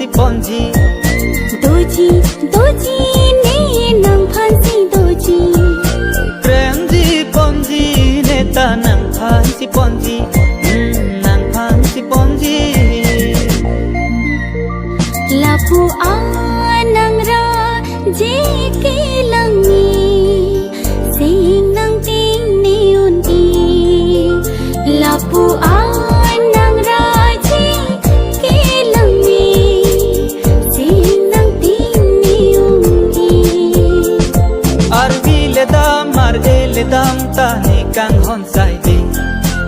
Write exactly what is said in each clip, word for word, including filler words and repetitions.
Ponji. Doji, doji, ne nangphansi doji. Premji ponji, ne ta nangphansi ponji. Hmm, nangphansi ponji. Lapu-an nangra je kelang ni, sing nangtingne un-e. Lapu-an nangra je kelang ni, sing nangtingne un-e. Arvi le dam, ar-e le dam, ta ne kanghon saide.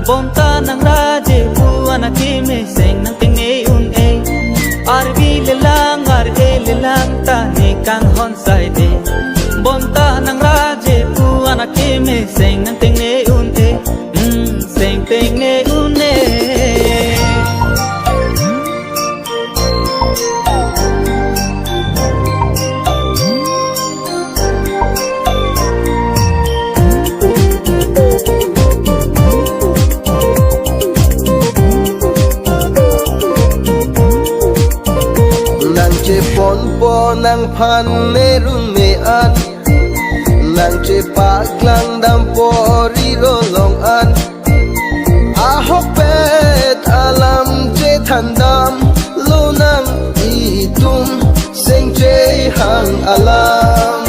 Bonta nangra je pu-an akeme sing nangtingne un-e. Arvi le lang, ar-e le lang, ta ne kanghon saide. Bonta nangra je pu-an akeme sing nangtingne un-e. Hmm, sing tingne un-e. Nangcheponpo nangphan ne run me an, nangchepaklang dampo riro long an. Ahokpet alam chethan damlo nang, itum seng chehang alam.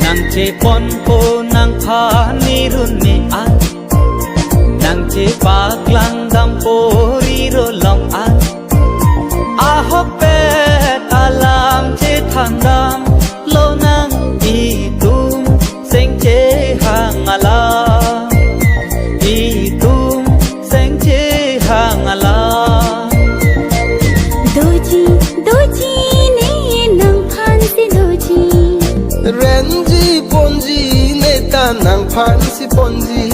Nangcheponpo nangphan ne run me an, nangchepaklang dampo riro long an. Ahokpet alam chethan damlo nang, itum seng chehang alam. Itum seng chehang alam. Doji, doji, ne nangphansi doji. Renji ponji, ne ta nangphansi ponji.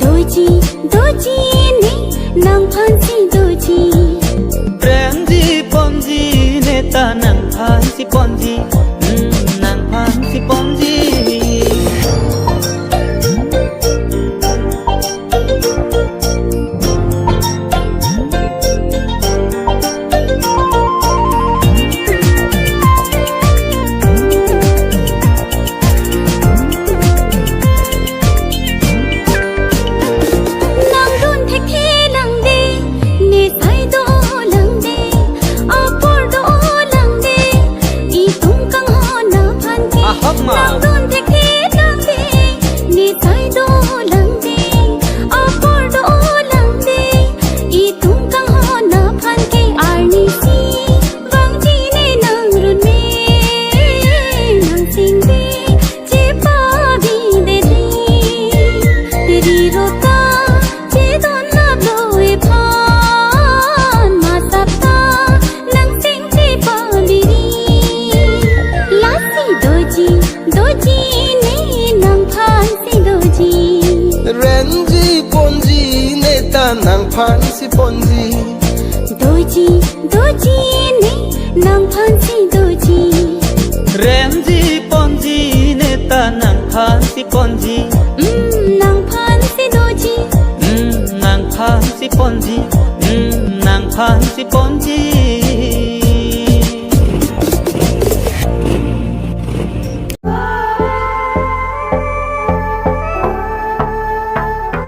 Doji, doji, ne nangphansi doji. Premji ponji, ne ta nangphansi ponji. Hmm, nangphansi ponji. Nangdun thekthe langde, ne sai dolang de, apor dolang de, itum kanghon aphan ke. Ahok ma. Nangdun thekthe langde, ne sai dolang de, apor dolang de, itum kanghon aphan ke. Arnisi vangji ne nangrun me, nangsingde chepabi dede. Riro ta chedon laplo ephan, masap ta nangsing chepabi ri. Lasi doji, doji, ne nangphansi doji. Renji ponji, ne ta nangphansi ponji. Doji, doji, ne nangphansi doji. Renji ponji, ne ta nangphansi ponji. Mm, nangphansi doji. Mm, nangphansi ponji. Mm, nangphansi ponji.